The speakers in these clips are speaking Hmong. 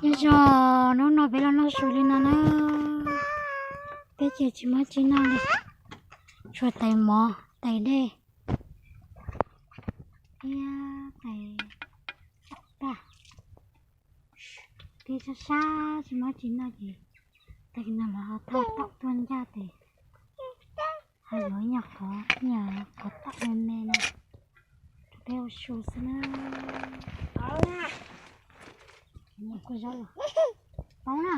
Nyob zoo, hnub no peb los noj su li no na. Peb ces tsis muaj tsi noj li, tshuav tais mov, tais dej thiab tais tam paj. Peb sab sab tsis muaj tsi noj ces tag kis no lawv ho thauj taum tuaj ncaj tes ho yuav ib nyuag qhov, ib nyuag qhov taum me me no rau peb ua su xwb na. Poob na.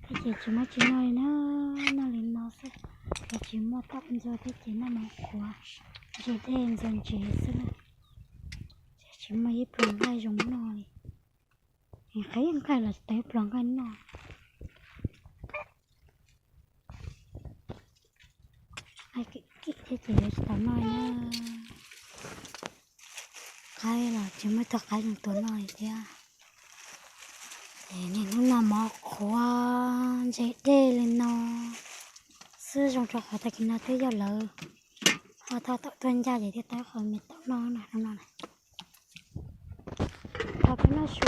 Ces tsis muaj tsi noj li na, noj li no xwb. Ces tsis muaj taum ntxuag thiab ces noj mov qhuav, ntse dej ntxuag ntsev xwb na. Ces tsis muaj ib pluag nqaij zoo noj li. Qaib nqaij los tsis tau ib pluag nqaij noj. Nqaij kim kim thiab ces yuav tsis tau noj na. Qaib los tsis muaj ib tug qaib zoo tua noj li thiab. Ces niaj hnub noj mov qhuav ntse dej li no xwb, zoo rau qhov tag kis no twb yog lawv ho thauj taum tuaj ncaj ces thiaj tau qhov me taum noj no no. Tos peb noj su,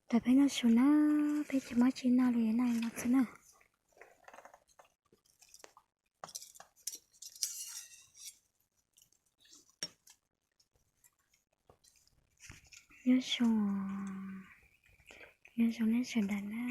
tos peb noj su na, peb tsis muaj tsi noj li, noj li no xwb na. Nyob zoo, nyob zoo nej sawv daws na.